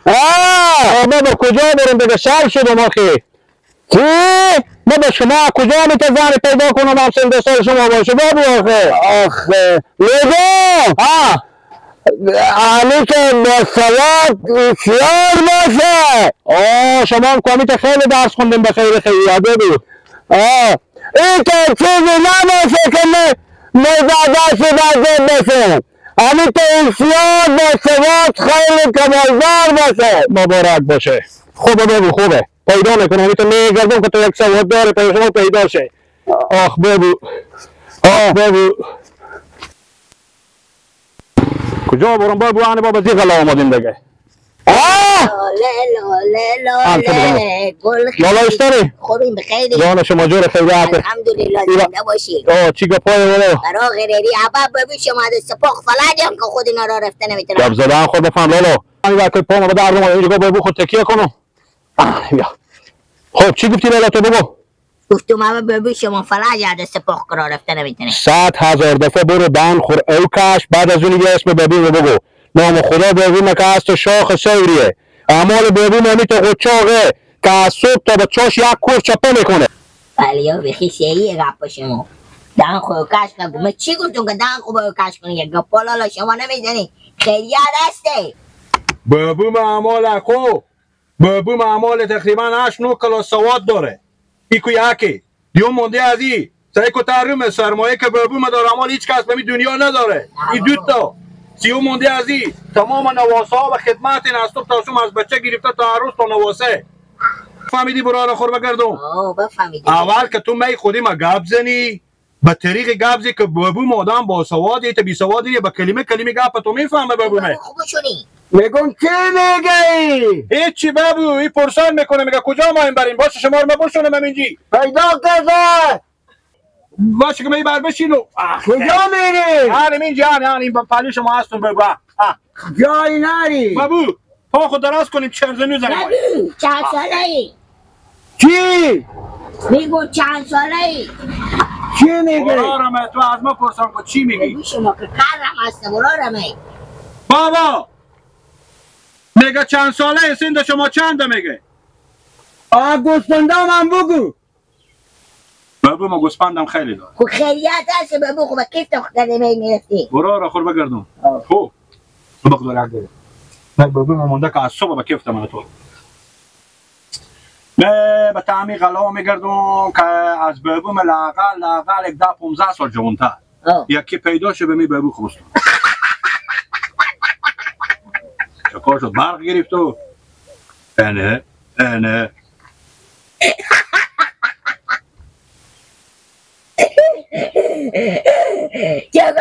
آه بابا کجا بریم دیگه شب شدم آخه. چی؟ بابا شما کجا میتونی پیدا کنم هم سن سال شما باشه بابا آخه؟ آخه میگم آه علی که با سواد هوشیار باشه. آه شما هم کمیته خیلی درس خوندیم به خیر خیلی یاده بود. آه این که چیزی نباشه که مزدش بزن باشه. علی که هوشیار با سواد خیلی کمالدار باشه. مبارک باشه. خوبه بابا خوبه. پیدا میکنم این تو میگردم که تو یک سواد داره پیدا شما پیدا شه. آخ بابو آخ بابو کجا برم بابو انا بابا زی غلا آمدیم دیگه. آه لالا اشتری خوبیم بخیری جان شما جور خیلی الحمدلله زنده باشی. آه چی گپای والا برا غیری ابا ببین شما دست پاک فلجم که خود اینا را رفته نمیتونم. گپ زدن خود بفهم لالا. من وقتی پامو به درد اومد اینجا بابو خود تکیه کنم. خب چی گفتی لالا تو بگو؟ گفتم ابا ببین شما فلج دست پاک را رفته نمیتونه. 100,000 دفعه برو دن خور او کش بعد از اون یه اسم ببین رو بگو. نام خدا ببین که از تو شاخ سوریه. اعمال ببین همی تو قچاقه که از صبح تا به چاش یک کور چپه میکنه. بله یا بخی سیه گپ شما. دن خور کش نگو. من چی گفتم که دن خور کش کنی؟ گپا لالا شما نمیزنی. خیریه دسته. بابو اعمال خو بابو اعمال تقریبا 8-9 کلاس سواد داره. ایکو یکی دیو مونده از ای سعی کو ترم سرمایه که بابو ما داره اعمال هیچ کس به دنیا نداره. ای دو تا سیو مونده از ای تمام نواسه ها و خدمت این از تا شما از بچه گرفته تا عروس تا نواسه. فهمیدی برای خور بگردم؟ آه بفهمیدم. اول که تو می خودی ما گپ زنی به طریق گپ زی که بابو مادام با سوادی تا بی سوادی به کلمه کلمه گپ تو میفهمه بابو می. میگم چی میگی؟ هیچی بابو این پرسان میکنه میگه کجا ما این بریم باشه شما رو ما بشونم همینجی پیدا کرده باشه که می بر بشینو. کجا میری؟ هر اینجا هر این پالی شما هستون بابو. جایی نری بابو پا خود دراز کنیم چرزنو زنیم. بابو چند ساله ای؟ چی؟ میگو چند ساله ای؟ چی میگی؟ برارم تو از ما پرسان کن چی میگی؟ بابو شما که کرم هست برارم ای. بابا میگه چند ساله سند شما چنده میگه؟ آه گوسپندم هم بگو. بابو ما گوسپندم خیلی داره. خب خیریت هست بابو خب کیف تو کردی میرفتی؟ برو را خور بگردم. خب تو بخدا یک داره. نه بابو ما مونده که از صبح به کیفت من تو. نه به تعمی غلا میگردم که از بابو ما لاقل 10-15 سال جوانتر. یکی پیدا شه به می بابو خوبست. چکار شد برق گرفت و انه انه چکار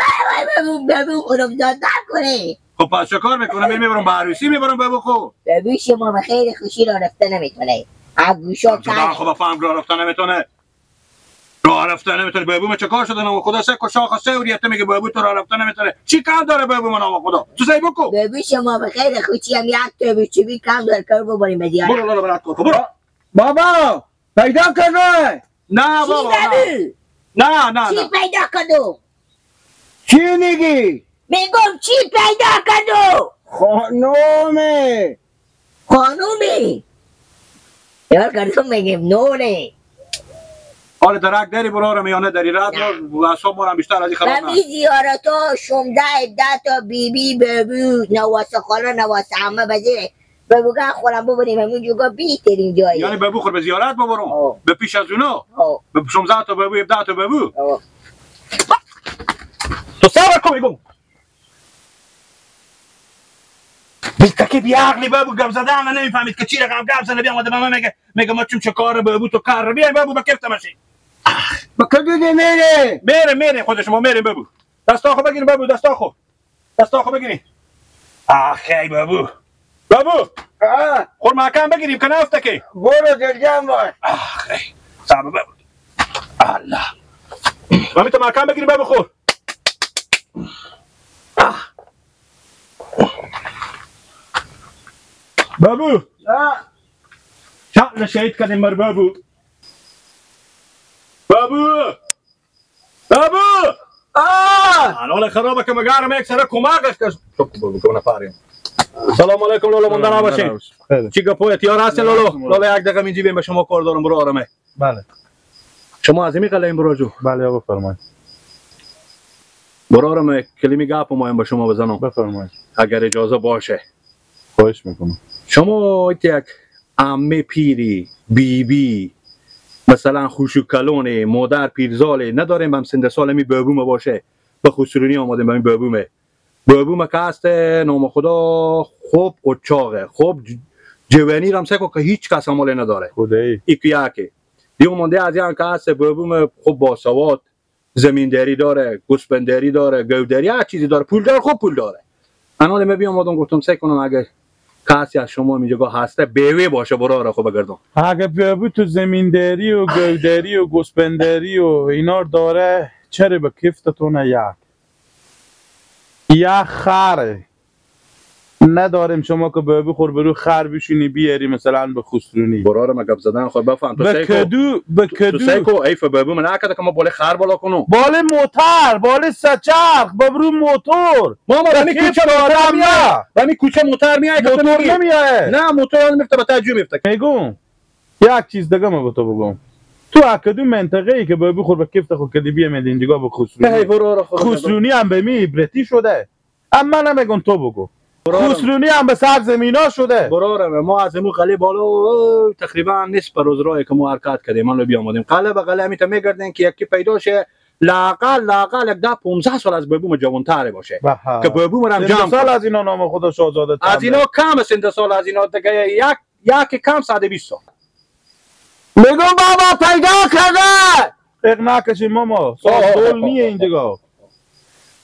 بابو خودم داد نکنی. خب پس چکار میکنم؟ میبرم به عروسی میبرم بابو خو. بابو شما به خیر خوشی را رفته نمیتونه. گوشا کرد. خب فهم را رفته نمیتونه. راه رفته نمیتونه. بابو ما چکار شده نام خدا سه شاخ سه وریت میگه بابو تو راه رفته نمیتونه. چی کم داره بابو من نام خدا؟ تو سعی بکو. بابو شما به خیر خوشی هم یک تا بچی کم داره کار ببریم به دیار. برو لالا برات کن برو. بابا پیدا کرده. نه بابا نه نه نه. چی پیدا کردو؟ چی میگی؟ میگم چی پیدا کردو؟ خانومه. خانومی؟ یار کردم میگم نونه. حال درک داری برو میانه داری رد و اعصاب ما بیشتر از این خراب نه. می زیارتا 16 17 تا بی بی بابو نواسه خاله نواسه عمه بزیره بابو خورم ببریم همونجا بهترین جایی. یعنی بابو خور به زیارت ببرم به پیش از اونا به 16 تا بابو 17 تا بابو. تو صبر کن میگم بیتکی بیعقلی بابو گپ زدن نمیفهمید که چی رقم گپ زنه. بیام به من میگه میگه ما چون چه کار بابو تو کار بیا بابو با کفت ماشی. با کجا میره؟ میره میره خود شما میریم بابو. دستا خو بگیریم بابو دستا خو. دستا خو بگیریم. آخ ای بابو. بابو خور محکم بگیریم که نفته که. برو دلجم باش. آخ ای صبر بابو. الله. ما میتونم محکم بگیریم بابو خور. بابو شعل شهید کردیم بر بابو. بابو بابو الان خرابه که مگرم یک سره کمکش کرد. بابو که نفریم سلام علیکم لالا، مونده نباشین. چی گپو تیار هستین لالا؟ لالا یک دقیقه اینجا بیم به شما کار دارم برو آرامه. بله. شما از این قلعه برو جو. بله آقا بفرمایید. برو آرامه کلمی گپ مایم به شما بزنم. بفرمایید. اگر اجازه باشه. خواهش میکنم. شما یک عمه پیری بی بی مثلا خوشو کلونه مادر پیرزاله نداریم بم سند سال می بابومه باشه به خسرونی آمادیم به می بابومه بابومه که هست نام خدا خوب و چاقه خوب جوانی رم سکو که هیچ کس عمال نداره خدایی ایک یکی دیو مونده از یان که هست بابومه خوب باسواد زمینداری داره گوسفنداری داره گوداری هر چیزی داره پول داره خوب پول داره. انا می بیام آمادم گفتم سعی کنم اگه کسی از شما اینجا هسته بیوی باشه برو را خوب بگردم. اگه بیوی تو زمینداری و گوداری و گوسفنداری و اینا داره چرا به کفتتون یک خره نداریم شما که بیوی خور برو خر بشونی بیاری مثلا به خسرونی. برو را مگب زدن خود بفهم تو سیکو به کدو تو سیکو ایف بیوی من نکرده که ما بالا خر بالا کنم بالا موتر بالا سچرخ برو موتور ما ما کوچه موتر میاد و می کوچه موتر میاد موتور نمیاد نه موتور نمیفته به تجو میفته. میگم یک چیز دیگه ما به تو بگم تو کدوم منطقه ای که بیوی خور به کفت خود کدی بیام اینجا به خسرونی خسرونی هم به می عبرتی شده اما نمیگم تو بگو خسرونی هم به سر زمینا شده. برارم ما از امو قلعه بالا تقریبا نصف روز راه که ما حرکت کردیم من لو بیامدیم قلعه به قلعه میته میگردن که یکی پیدا شه لاقل لاقل یک 10-15 سال از بابوم جوان‌تر باشه که بابوم رم جمع سال از اینا نام خدا شاهزاده از اینا کم سند سال از اینا دیگه یک کم 120 سال. میگم بابا پیدا کرده اقناع کشیم ماما سال دول نیه اینجا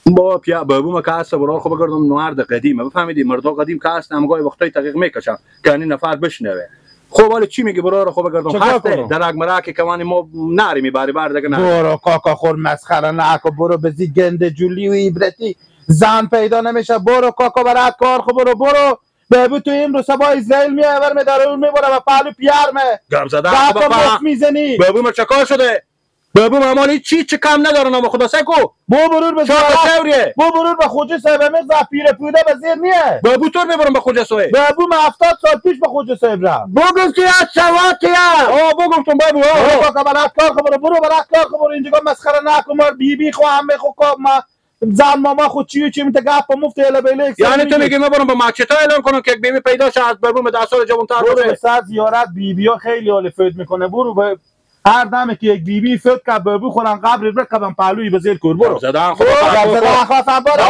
با پیا بابوم که هست برار خب بگردم مرد قدیمه بفهمیدی مردا قدیم که هست همگاه وقتای تحقیق میکشن که این نفر بشنوه. خب ولی چی میگی برار خب بگردم هست درک مرک که من ما نری میبری بر دیگه نه برو کاکا خور مسخره نکن برو بزی گنده جولی و عبرتی زن پیدا نمیشه برو کاکا برات کار خب برو برو بابو تو امروز صبح اسرائیل میای ور میداره اون میبره و پالو پیارمه گم زدن بابا میزنی بابو چکار شده بابو مامانی چی چه کم نداره نام خدا سکو بو برور به چه بو برور به خوجه صاحب میز پیر پوده به زیر نیه بابو تو میبرم به خوجه صاحب بابو من 70 سال پیش به خوجه صاحب رفت بگم که از سواتیه آ بگم بابو برو برات کار خبر برو برات کار خبر اینجا مسخره نکن مار بی بی خو عمه خو ما زن ماما خو چی چی میته گپ مفت اله بیله. یعنی تو میگی من برم به مچتا اعلان کنم که یک بیبی پیدا شه از بابو 10 سال جوان‌تر باشه. سر زیارت بیبی ها خیلی حال فوت میکنه برو به هر دمه که یک بیبی فوت که بابو خورن قبر رکبم پهلوی به زیر کور برو زدن خدا زدن خواستم برو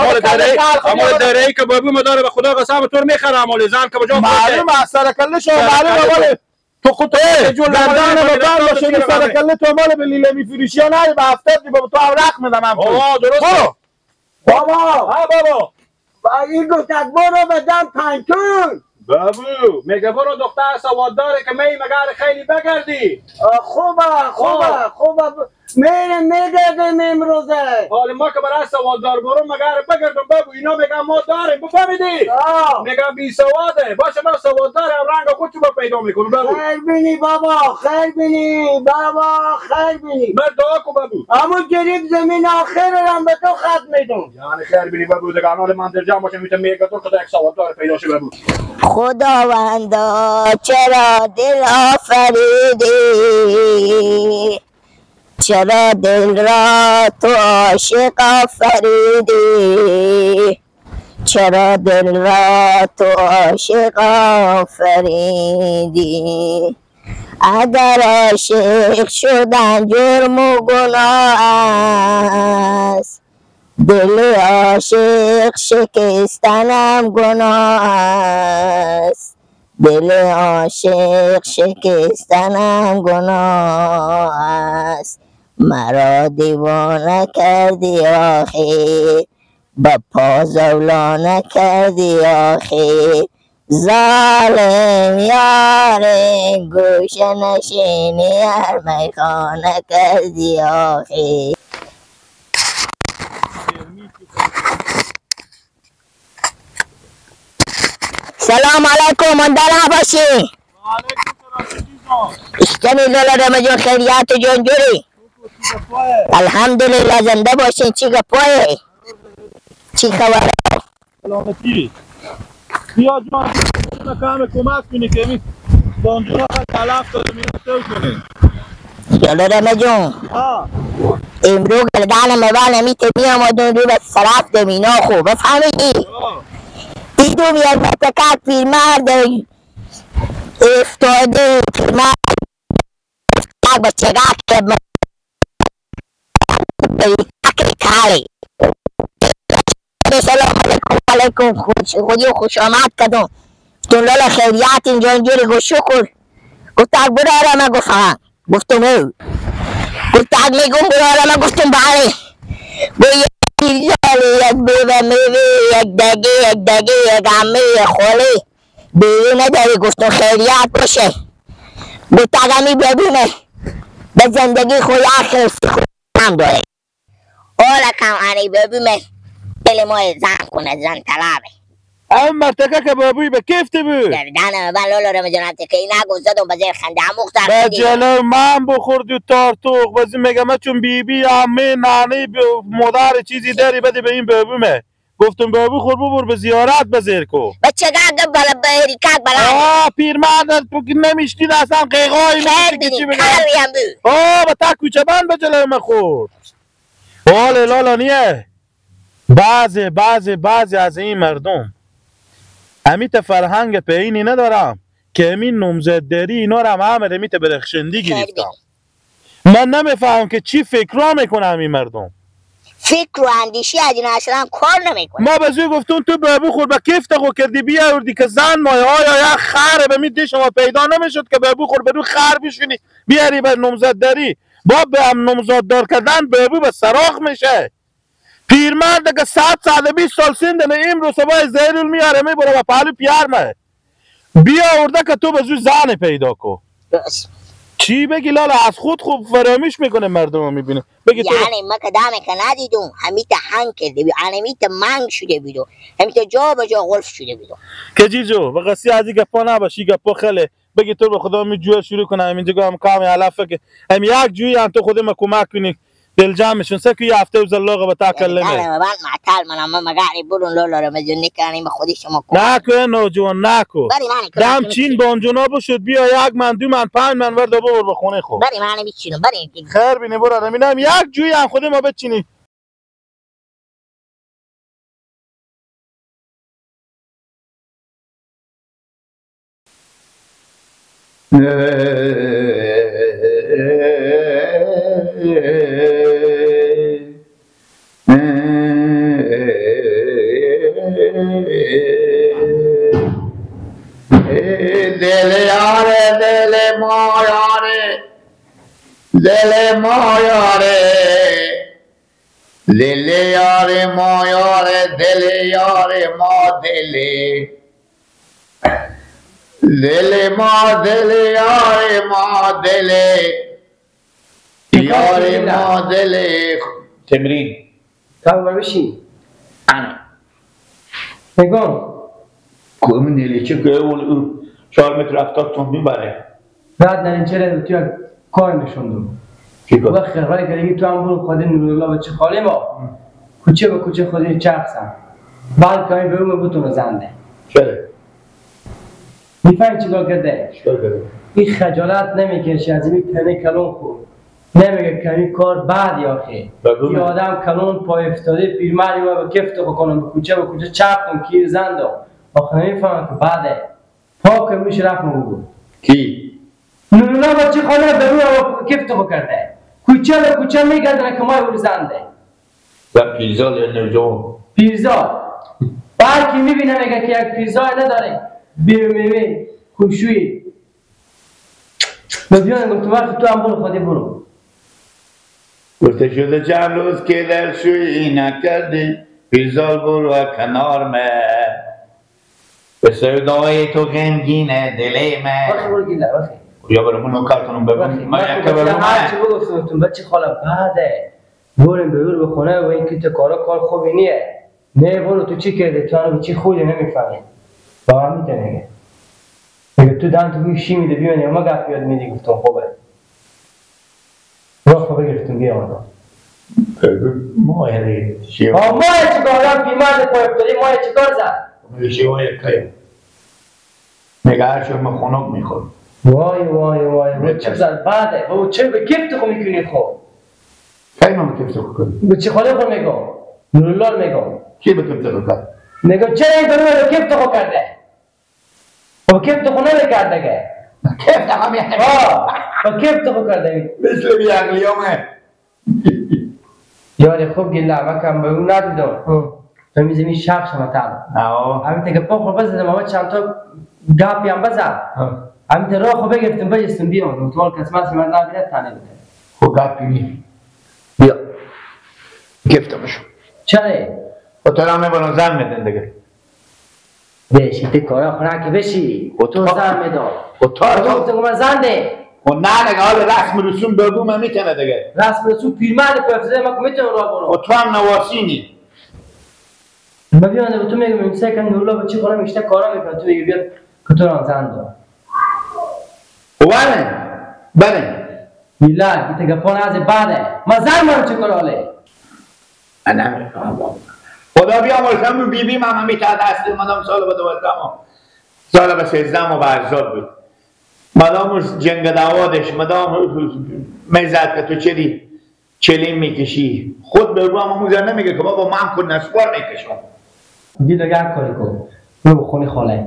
امال دره که بابو مداره به خدا قسم تو میخره امال زن که بجا معلوم سر کله شو معلوم ولی تو خود تو گردن بابا باشه سر کله تو مال به لیله میفروشی یا نه به 70 دی بابا تو اوراق میدم هم آه درست بابا ها بابا این گفت برو بدم پنتون بابو میگه برو دختر سواد داره که می مگر خیلی بگردی. خوبه خوبه خوبه میرم میگردیم امروزه. حال ما که برای سواد دار برو مگر بگردم بابو اینا میگن ما داریم بفهمیدی؟ میگن بی سواده باشه ما سواد دارم رنگ خودشو با پیدا میکنم بابو. خیر بینی بابا خیر بینی بابا خیر بینی. من دعا کو بابو. همون جریب زمین آخر رم به تو خط میدم. یعنی خیر بینی بابو دیگه حال من در جمع باشه میتونم میگه تو خدا یک سواد دار پیدا شه بابو. خداوندا چرا دل آفریدی چرا دل را تو عاشق آفریدی چرا دل را تو عاشق آفریدی اگر عاشق شدن جرم و گناه است دل عاشق شکستنم گناه است دل عاشق شکستنم گناه است مرا دیوانه کردی آخی با پا زولانه کردی آخی ظالم یار گوشه نشینی هر میخانه کردی آخی. سلام علیکم مانده نباشی. اشتنی لالا رمضان خیریت جون جوری الحمدلله زنده باشین. چی گپوی؟ چی خبر؟ سلامتی. بیا جان کم کمک کنی که می بانجونا تلف داره میره کنی. یالا رمه جون امرو گردن مبال میته میامدون رو به صرف دمینا خوب بفهمیدی؟ دیدم یک متکت پیرمرد افتاده پیرمرد با چگک کاری سلام علیکم علیکم خودی خوش آمد کردم گفتم لالا خیریت اینجا اینجوری گفت شکر گفت برو من گفت ها گفتم او گفت میگم برو من گفتم بله گفت یک یک بیوه میوه یک دگه یک دگه یک عمه یک خاله بیوه نداری گفتم خیریت باشه گفت اگه ببینه به زندگی خود آخر هم داره اولا کم انی ببینه دل ما زن کنه زن طلبه اون مرتکه که بابوی به کیفتی بود گردنم من لالا رو میدونم که این نگو زدم به زیر خنده مختار به جلو من بخوردی و تارتوق بازی میگم چون بی بی عمه ننه مادر چیزی داری بدی به این بابومه گفتم بابو خور ببر به زیارت بزیر کو بچه گاگ بالا به ریکاک بالا آه پیرمرد نمیشتید اصلا قیقایی میشتی که چی بگم آه به تا کوچه بند به جلو من خورد حال لالا نیه بعضی بعضی بعضی از این مردم امیت فرهنگ پینی ندارم که امین نمزد داری اینا رو هم همه امیت برخشندی گرفتم من نمیفهم که چی فکرا میکنه این مردم فکر و اندیشی از این اصلا کار نمیکنه ما به زوی گفتم تو بابو خور به کیف خو کردی بیاوردی که زن مای آیا یا خره به می شما پیدا نمیشد که بابو خور به رو خر بشینی بیاری به نمزد داری با به هم نمزد دار کردن بابو به سراغ میشه پیرمرد که 100 120 سال سن داره امروز صبح زهرول میاره میبره و پهلو پیار مه بیا آورده که تو به زوی زن پیدا کو چی بگی لالا از خود خوب فراموش میکنه مردم رو میبینه بگی تو یعنی ما کدام که ندیدم همیت هنگ کرده بی همیت منگ شده بیدو همیت جا به جا غلف شده بیدو که جیجو به قصی از این گپا نباشی گپا خیلی بگی تو به خدا می جوه شروع کنم اینجا هم کام علفه که هم یک جویی هم تو خود ما کمک کنی دل جمعشون سه که یه هفته و زلاقه به تکلمه نه من معطل منم من مگعنی برون لالا رو مزونی کنیم به خودی شما کمک نکو نوجوان نکو دم چین بانجونا بشد بیا یک من دو من پنج من ورد ببر به خونه خود بری من میچینم بری خیر بینی برادر اینم یک جویی هم خود ما بچینی دل یاره دل ما یاره دل ما یاره دل یاره ما یاره دل یاره ما دل دل ما دل یاره ما دل یاره ما دل تمرین تا بشی انا نگاه کوم نیلی چه که اون 4 متر 70 تن میبره بعد نرین تو کار نشوندم وقت رای کردی تو هم برو خودی نورالله بچه خاله ما کوچه به کوچه خودی چرخ بعد کاری به اون بتونه زنده چرا میفهمی چیکار کرده چیکار کرده این خجالت نمیکشه از این تنه کلون خورد نمیگه کمی کار بعد یا خیر این آدم کلون پای افتاده پیرمردی و به کفت بکنم به کوچه به کوچه چرخ کن کیر زندم آخه نمیفهمم که بعده پاک میشه رفت بود کی نورولا بچه خانه به روی کفت بکرده کوچه به کوچه میگردنه که مای او زنده و پیرزال یا نوجوان پیرزال هر کی میبینه میگه که یک پیرزال نداره بیمیوه خوشویی بیان گفت وقت تو هم برو خودی برو گفته شده چند روز که در شویی نکردی پیرزال برو کنار من به سودای تو غمگینه دل من وقتی برو گیله وقتی یا برو منو کارتونم ببین من یک برو هرچی بگفتم بچه خاله بعده بریم به به خونه و این که کارا کار خوبی نیه نه برو تو چی کرده تو هنو چی خوبی نمیفهمی با من میتونه میگه تو دم تو گوشی میده بیانی ما گپ یاد میدی گفتم خوبه راه خوبه گرفتم بیا آنها مایه چی؟ مایه چیکار؟ آدم بیمار پای افتادی مایه چیکار زد؟ میگه شیوه که میگه هر شب من خنک میخورم. وای وای وای وای چه زد بعده بابا چه به کفت خو میکنی خو؟ کی من به کفت خو کنم؟ به چه خاله خو میگم؟ نورالله میگم. کی به کفت خو کرد؟ میگم چرا این کارو به کفت خو کرده؟ خب کفت خو نمیکرده که. کفت خو میکنه. آه کفت خو کرده. مثل بیعقلیامه. یاری خوب گله من کم به اون ندیدم. تو میزمی شب شما تا. همین که پا خو بزدم اما چند تا گپی هم بزد. همین راه خو بگرفتم بجستم بیام. تو قسمت من نبینه تنه بده. خو گپی بی. بیا. گفتم بشو. چرا؟ خو تو را میبرم زن میدن دیگه. بشی تی کارا خونه که بشی. تو زن میدم. خو تو گفتم من زن ده. خو نه دیگه حال رسم رسوم بگو من میتونه دیگه. رسم رسوم پیرمرد پرفزه من میتونم راه برم. خو تو هم نواسینی. من بیام به تو میگم این سه کن نورالله به چی خونه میشته کارا میکنه تو میگی بیا که تو را زن دار. بله بله. میلاد ایت گپان از بعده من زن من چه کاراله؟ من نمیفهمم. خدا بیامرزم بی بی من همی تا دست مدام سال به 12 سال به 13 و برزاد بود. مدام جنگ دعوادش مدام میزد که تو چلی چلیم میکشی. خود به رو هم موزه نمیگه که بابا من خود نسوار میکشم. دیگه یک کاری کن. برو به خونه خاله.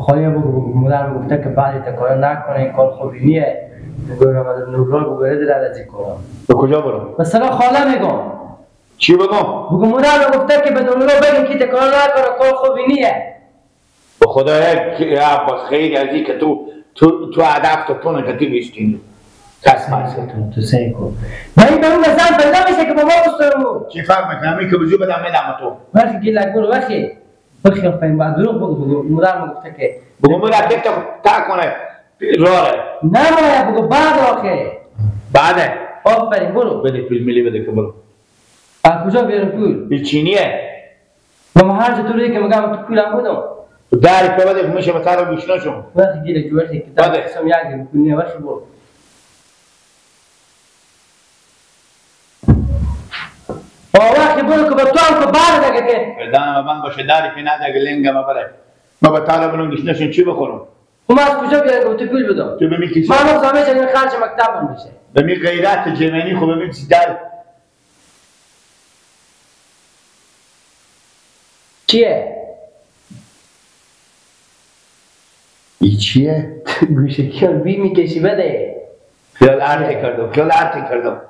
خاله بگو مادر گفته که بعد تا کارا نکنه این کار خوبی نیه. بگو نورالله بگو بره از این کارا. به کجا برم؟ مثلا خاله میگم. چی بگم؟ بگو مادر گفته که به نورالله بگم که تا کارا نکنه کار خوبی نیه. به خدا یک عباس خیلی از این که تو تو تو هدف تو تونه که تو بیشتینی. قسمت تو سعی کن. و این به اون زن پیدا میشه که بابا استرمو. چی فرق میکنه؟ همین که بزو بدم میدم تو. وقتی گیلک برو وقتی وقتی آفرین باید دروغ بگو بگو مادر ما گفته که بگو مادر تک تا کنه راره. نه باید بگو بعد آخه. بعده. آفرین برو. بده پول ملی بده که برو. از کجا بیارم پول؟ این چینیه. ما هر جا تو روی که میگم تو پولم بودم. داری که بده میشه به طرف گوشنا شم. وقتی گیلک وقتی که تا قسم یک پول نه وقتی برو. وقتی برو که به تو هم که بعد دیگه که دانم بند باشه داری که نه دیگه لنگم بره. ما به طالب لنگش نشون چی بخورم؟ ما از کجا بیارم که تو پول بدم؟ تو به می کشی؟ من هم زمین چنین خرج مکتب من میشه. به می غیرت جمعنی خب به می در چیه؟ ای چیه؟ گوشه کیان بی میکشی بده. خیال ارتی کردم خیال ارتی کردم.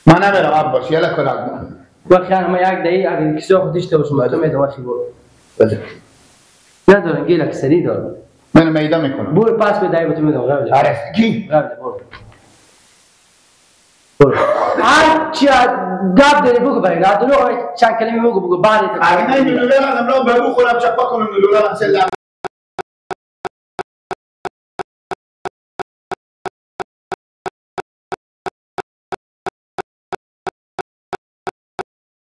من نمیرم عباس یلا کنم. وقتی ما یک دقیقه اگه کسی خودش تو باشه تو میدم وقتی برو. بده. ندارم گیلک سری دارم. من میدان میکنم. برو پس به دقیقه تو میدم قبل. آره کی؟ قبل برو. برو. هر چی گپ داری بگو برای نه دروغ چند کلمه بگو بگو بعد اگه نه نولولم را بگو خورم چپا کنم نولولم سلام